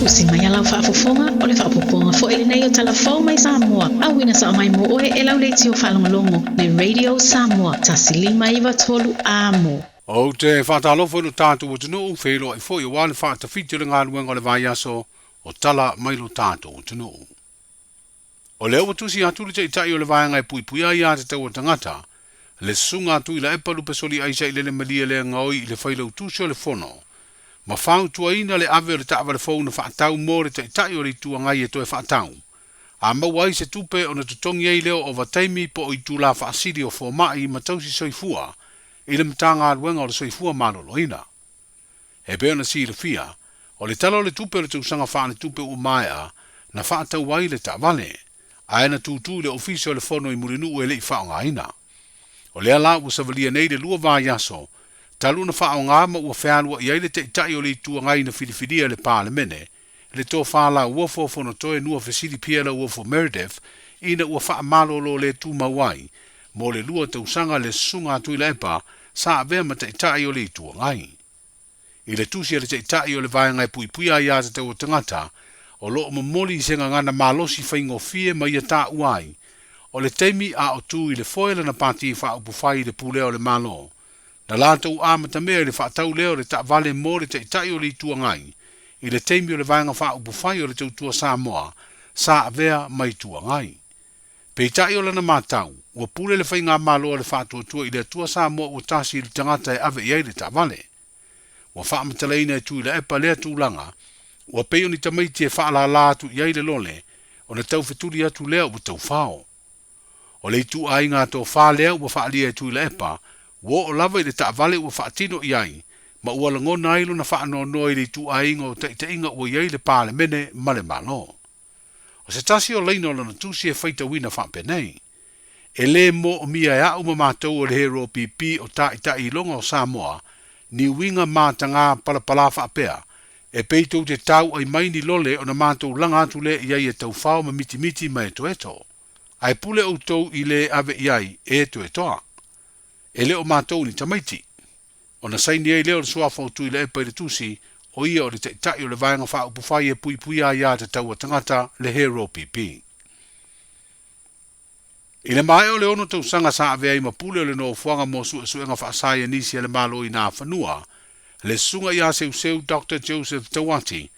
Usi mai a lau faafofoga, o le faaopoopoga foi lenei o Tala Fou mai Samoa, auina sao mai mo oe e lau leitio faalogologo, le Radio Samoa 1593 Amo. Ou te faatalofa i lo tatou atunuu, feiloai foi aua le faatafiti o le galuega o le vaiaso o tala mai lo tatou atunuu. O lea ua tusi atu le Taitai o le Vaega e Puipuia Aiatatau a Tagata, le Susuga a Tuilaepa Lupesoli Sailele Malielegaoi i le Failautusi o le Fono, ma fautuaina le ave o le taavale fou na faatau mo le Taitai o le Itu Agai e toe faatau, a maua ai se tupe ona totogi ai lea o ovataimi po o itula faasili o fomai ma tausi soifua i le Matagaluega o le Soifua Maloloina. E pei ona silafia, o le Tala o le Tupe o le tausaga faaletupe ua maea na faatau ai le taavale, ae na tutu i le Ofisa o le Fono i Mulinuu e le i faaaogaina. O lea la ua savalia nei le 2 vaiaso talu ona faaaoga ma ua fealuai ai le Taitai o le Itu Agai na filifilia e le Palemene, le Tofa Lauofo Fonotoe Nuafesili Pierre Lauofo Meredith, ina ua faamalolo le tumau ai mo le 2 tausaga le Susuga a Tuilaepa sa avea ma Taitai o le Itu Agai. I le tusi a le Taitai o le Vaega e Puipuia Aiatatau a Tagata, o loo momoli i se gagana malosi faigofie ma ia taua ai, o le taimi a o tu i le foe lana pati faaupufai i le pulea o le Malo, na latou amatamea i le faatau lea o le taavale mo le Taitai o le Itu Agai i le taimi o le Vaega Faaupufai o le Tautua Samoa sa avea ma Itu Agai. Peitai o lana matau, ua pule le faigamalo a le Faatuatua i le Atua Samoa ua tasi i le tagata e ave i ai le taavale. Ua faamatalaina e Tuilaepa lea tulaga, ua pei o ni tamaiti e faalala atu i ai le lole, ona taufetuli atu lea ua taufao. O le ituaiga tofa lea ua faaalia e Tuilaepa, ua oo lava i le taavale ua faatino i ai, ma ua lagona ai lona faanoanoa i le ituaiga o taitaiga ua i ai le Palemene ma le Malo. O se tasi o laina o lana tusi e faitauina faapenei, E lē moomia e a'u ma matou o le Hero PP o Taitai Iloga o Samoa, ni uiga matagā palapalā faapea, e pei tou te tau ai mai ni lole ona matou laga atu lea i ai e taufao ma mitimiti ma etoeto. Ae pule outou i le ave i ai e etoetoa. E le o matou ni tamaiti. Ona saini ai lea o le suafa o Tuilaepa i le tusi, o ia o le Taitai o le Vaega Faaupufai e Puipuia Aiatatau a Tagata, le Hero PP. I le maea o le 6 tausaga sa avea ai ma pule o le Nofoaga mo Suesuega Faasaienisi a le Malo i Nafanua, le Susuga ia Seuseu Dr. Joseph Tauati,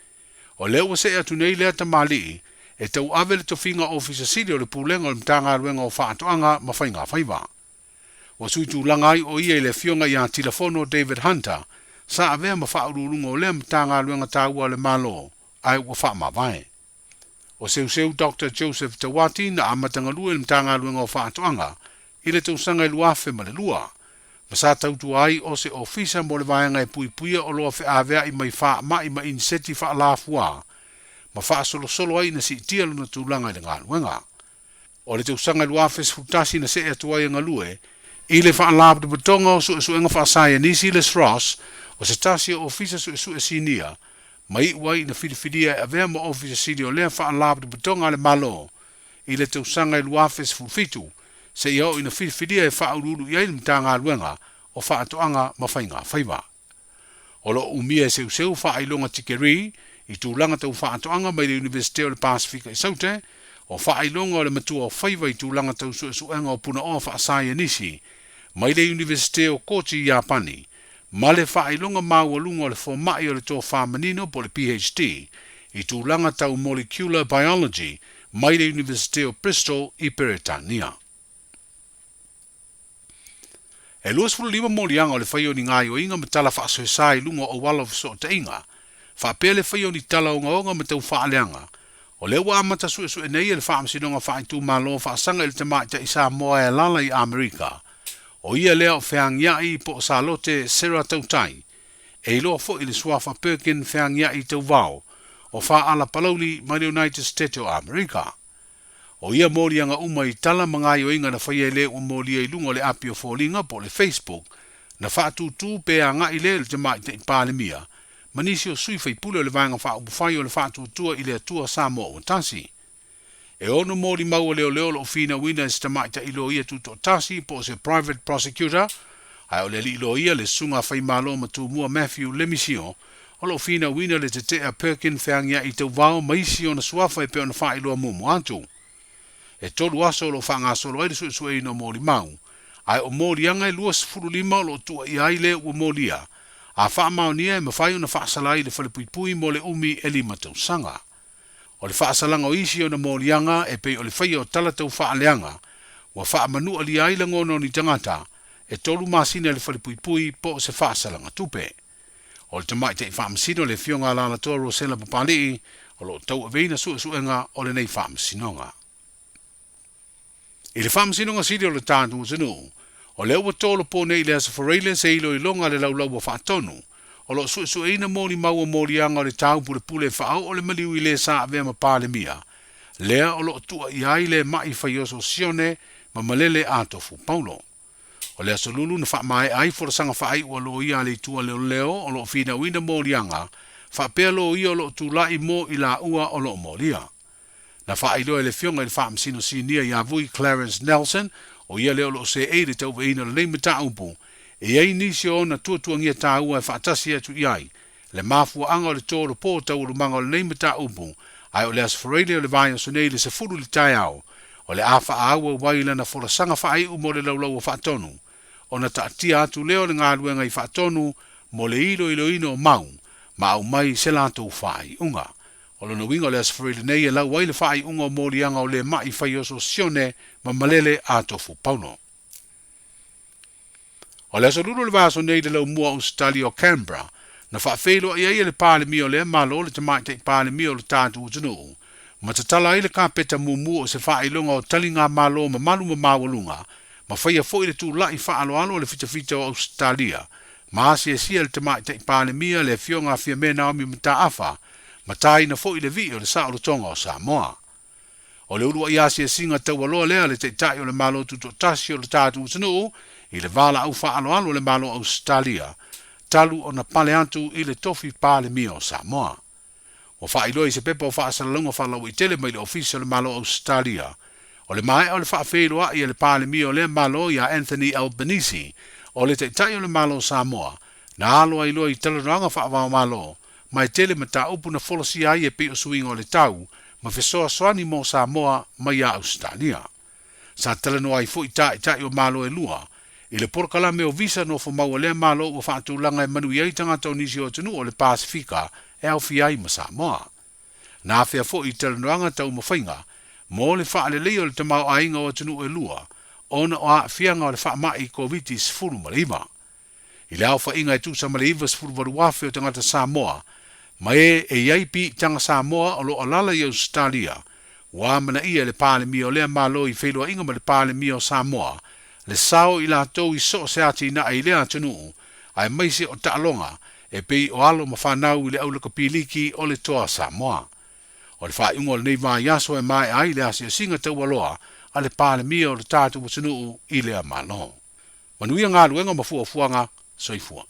o lea ua see atu nei lea tamalii e tauave le tofiga Ofisa Sili o le Pulega o le Matagaluega o Faatoaga ma Faigafaiva. Ua sui tulaga ai o ia i le afioga ia Tilafono David Hunter, sa avea ma faauluuluga o lea Matagaluega taua a le Malo, ae ua faamavae. O Seuseu Dr. Joseph Tauati na amatagalue i le Matagaluega o Faatoaga i le tausaga e 2002, ma sa tautua ai o se ofisa mo le vaega e puipuia oloa feaveai mai faamai ma iniseti faalafuā, ma faasolosolo ai ina siitia lona tulaga i le galuega. O le tausaga e 2011 na see atu ai e galue i le Faalapotopotoga o Suesuega Faasaienisi le SROS, o se tasi o ofisa suesue sinia, ma iu ai ina filifilia e avea ma Ofisa Sili o lea Faalapotopotoga a le Malo i le tausaga e 2017, seia oo ina filifilia e faauluulu i ai le Matagaluega o Faatoaga ma Faigafaiva. O lo o umia e Seuseu faailoga tikeri i tulaga tau faatoaga mai le Iunivesite o le Pasefika i Saute, o faailoga o le matua o faiva i tulaga tau suesuega o punaoa faasaienisi mai le Iunivesite o Koti i Iapani, ma le faailoga maualuga o le fomai o le tofa manino po o le PhD i tulaga tau molecular biology mai le Iunivesite o Bristol i Peretania. E 25 moliaga o le faia o ni gaoioiga ma tala faasoesa i luga o auala o fesootaiga, faapea le faia o ni tala ogaoga ma tau faaleaga, o lea ua amata suesue nei e le Faamasinoga Faaitumalo faasaga i le tamaitai Samoa e alaala i Amerika, o ia lea o Feagiai po o Salote Sarah Tautai, e iloa foi i le suafa Perkin Feagiai Tauvao, o Faaala Palauli mai le United States o Amerika. O ia moliaga uma i tala ma gaoioiga na faia e le ua molia i luga o le api o foliga po o le Facebook, na faatūtū pe agai lea i le tamaitai Palemia ma nisi o sui faipule o le Vaega Faaupufai o le Faatuatua i le Atua Samoa ua tasi. E 6 molimau o leoleo o lo o finauina e se tamaitai loia tutoatasi po o se private prosecutor, ae o le alii loia le Susuga Faimalo ma Tumua Matthew Lemisio o lo o finauina le tetee a Perkin feagiai tauvao ma isi ona suafa e pei ona faailoa muamua atu. E tolu aso o lo o faagasolo ai le suesueina o molimau, ae o moliaga e 25 o lo o tuuaia ai le ua molia, a faamaonia e mafai ona faasala ai i le falepuipui mo le umi e lima tausaga. O le faasalaga o isi ona moliaga e pei o le faia o tala tau faaleaga ua faamanualia ai lagona o ni tagata, e tolu masina i le falepuipui po o se faasalaga tupe. O le Tamaitai Faamasino le Afioga a Alalatoa Rosella Papali'i o lo o tauaveina suesuega o lenei faamasinoga. I le Faamasinoga Sili o le tatou atunuu, o lea ua tolopo nei i le Aso Faraile se iloiloga a le Laulaua Faatonu o lo o suesueina molimau o moliaga o le taupulepule e faaoo le maliu i le sa avea ma Palemia, lea o lo o tuuaia ai le ma'i faioso sione ma malele a Tofu Paulo. O le Aso Lulu na faamaea ai folasaga faaiu a loia a le Itu a Leoleo o lo o finauina moliaga faapea loia o lo o tulai mo i laua o lo o molia. Na faailoa e le Afioga i le Faamasino Sinia ia Vui Clarence Nelson, o ia lea o lo o seei le tauveina o lenei mataupu, e i ai nisi o ona tuatuagia taua e faatasi atu i ai le mafuaaga o le tolopo o taualumaga o lenei mataupu, ae o le Aso Faraile o le vaiaso nei i le 10 i le taeao, o le a faaauau ai lana folasaga faaiu mo le laulaua faatonu, ona taatia atu lea o le galuega i faatonu mo le iloiloina o mau ma aumai se latou faaiuga. O lona uiga o le Aso Faraile nei e lau ai le faaiuga o moliaga o le ma'i faioso sione ma malele a Tofu Paulo. O le Aso Lulu o le vaiaso nei i le laumua o Ausetalia o Canberra, na faafeiloai ai e le Palemia o lea Malo le Tamaitai Palemia o le tatou atunuu, ma tatala ai le kapeta mumu o se faailoga o taligamalo mamalu ma maualuga, ma faia foi le tula'i faaaloalo a le fitafita o Ausetalia, ma asiasia e le Tamaitai Palemia le Afioga a Fiame Naomi Mataafa, ma taina foi le vii o le Saolotoga o Samoa. O le uluai asiasiga taualoa lea a le Taitai o le Malo Tutoatasi o le tatou atunuu i le valaau faaaloalo a le Malo o Ausetalia, talu ona pale atu i le tofi Palemia o Samoa. Ua faailoa i se pepa o faasalalauga faalauaitele mai le Ofisa o le Malo o Ausetalia, o le maea o le faafeiloai a le Palemia o lea Malo ia Anthony Albanese, o le Taitai o le Malo o Samoa, na alo ai loa i talanoaga faavaomalo ma e tele mataupu na folasia ai e pei o suiga o le tau ma fesoasoani mo Samoa mai ia Ausetalia. Sa talanoa ai foi taitai o Malo e lua i le polokalame o visa nofomau a lea Malo ua faatulaga e manuia ai tagata o nisi o atunuu o le Pasefika e aofia ai ma Samoa. Na afea foi i talanoaga taumafaiga mo le faaleleia o le tamaoaiga o atunuu e lua ona o aafiaga o le faamai Koviti-19. I le aofaiga e tusa ma le 98,000 o tagata Samoa ma e e i ai piitaga Samoa o lo o alaala i Ausetalia, ua amanaia e le Palemia o lea Malo i feiloaiga ma le Palemia o Samoa le sao i latou i so o se atinae i lea atunuu aemaise o taaloga e pei o alo ma fanau i le aulakapiliki o le Toa Samoa. O le faaiuga o lenei vaiaso e maea ai le asiasiga taualoa a le Palemia o le tatou atunuu i lea Malo. Manuia galuega ma fuafuaga. Soifua.